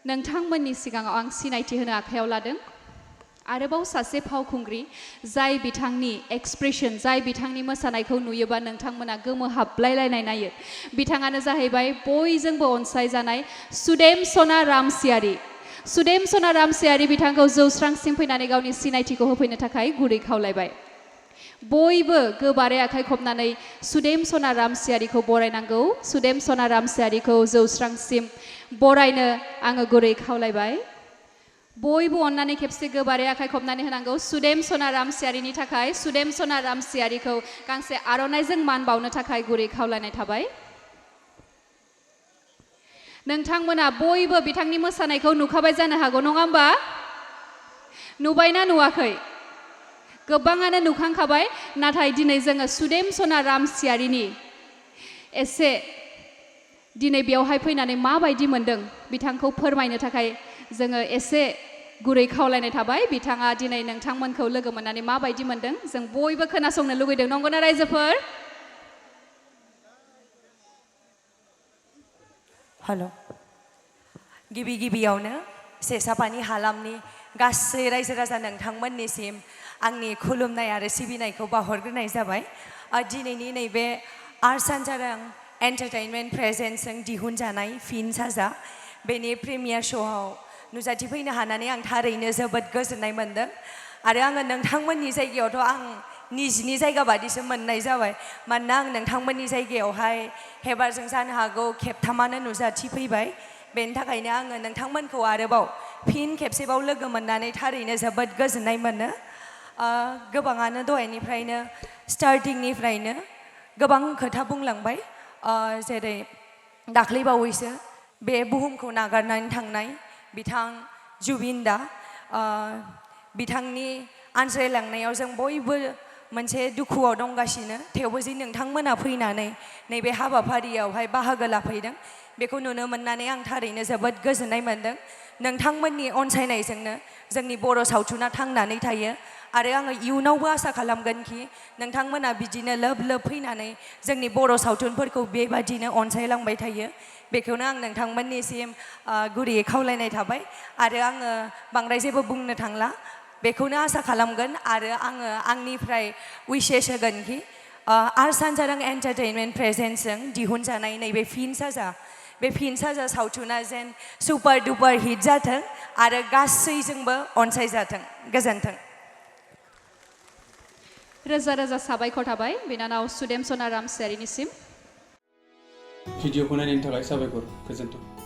नोंथांमोननि सिगाङाव आं सिनायथि होनो आखायाव लादों आरोबाव सासे फावखुंग्रि जाय बिथांनि एक्सप्रेसन जाय बिथांनि मोसानायखौ नुयोबा नोंथांमोना गोमोहाबलायलायनाय नायो बिथाङानो जाहैबाय बयजोंबो अनसायजानाय सुदेमसना रामसियारि सुदेमसना रामसियारि बिथांखौ जौस्रांसिम फैनानै गावनि सिनायथिखौ होफैनो थाखाय गुरै खावलायबाय बयबो गोबारै आखाइ खबनानै सुदेमसना रामसियारिखौ बरायनांगौ सुदेमसना रामसियारिखौ जौस्रांसिम बरायनो आङो गुरै खावलायबाय बयबो अन्नानै खेबसे गोबारै आखाइ खबनानै होनांगौ सुदेमसना रामसियारिनि थाखाय सुदेमसना रामसियारिखौ गांसे आर'नाइजों मान बावनो थाखाय गुरै खावलायनाय थाबाय नोंथांमोना बयबो बिथांनि मोसानायखौ नुखाबाय जानो हागौ नङा होमबा नुबायना नुवाखै गोबाङानो नुखांखाबाय नाथाय दिनै जोङो सुदेमसना रामसियारिनि एसे दिनै बेयावहाय फैनानै माबायदि मोनदों बिथांखौ फोरमायनो थाखाय जोङो एसे गुरै खावलायनाय थाबाय बिथाङा दिनै नोंथांमोनखौ लोगो मोननानै माबायदि मोनदों जों बयबो खोनासंनो लुगैदों नंगौना रायजोफोर हेलो गिबियावनो सेसापानि हालामनि गासै रायजो राजा नोंथांमोननिसिम आंनि खुलुमनाय आरो सिबिनायखौ बावहरग्रोनाय जाबाय दिनैनि नैबे आर्ट सानजारां एन्टारटेनमेन्ट प्रेजेन्सजों दिहुनजानाय फिन साजा बेनि प्रिमियार श'आव नुजाथिफैनो हानानै आं थारैनो जोबोद गोजोननाय मोनदों आरो आङो नोंथांमोननि जायगायावथ' आं निजिनि जायगा बादिसो मोननाय जाबाय मानोना आं नोंथांमोननि जायगायावहाय हेबारजों जानो हागौ खेबथामानो नुजाथिफैबाय बेनि थाखायनो आङो नोंथांमोनखौ आरोबाव फिन खेबसेबाव लोगो मोननानै थारैनो जोबोद गोजोननाय मोनो गोबाङानो दहायनिफ्रायनो स्टार्टिंनिफ्रायनो गोबां खोथा बुंलांबाय जेरै दाख्लैबावैसो बे बुहुमखौ नागारनानै थांनाय बिथां जुबिन दा बिथांनि आनज्रायलांनायाव जों बयबो मोनसे दुखुआव दंगासिनो थेवबो जे नोंथांमोना फैनानै नैबे हाबाफारियावहाय बाहागो लाफैदों बेखौ नुनो मोननानै आं थारैनो जोबोद गोजोननाय मोनदों नोंथांमोननि अनसायनायजोंनो जोंनि बर' सावथुना थांनानै थायो आरो आङो इयुनावबो आसा खालामगोन कि नोंथांमोना बिदिनो लोब लोब फैनानै जोंनि बर' सावथुनफोरखौ बेबादिनो अनसायलांबाय थायो बेखौनो आं नोंथांमोननिसिम गुरैयै खावलायनाय थाबाय आरो आङो बांद्राय जेबो बुंनो थांला बेखौनो आसा खालामगोन आरो आङो आंनिफ्राय उइसेस होगोन कि आर्ट सानजारां एन्टारटेनमेन्ट प्रेजेन्सजों दिहुनजानाय नैबे फिन साजा बे फिन साजा सावथुना जेन सुपार डुपार हिट जाथों आरो गासैजोंबो अनसायजाथों गोजोन्थों रोजा रोजा साबायखर थाबाय बिनानाव सुदेमसना रामसियारिनिसिम भिडिअखौ नायनायनि थाखाय साबायखर गोजोन्थों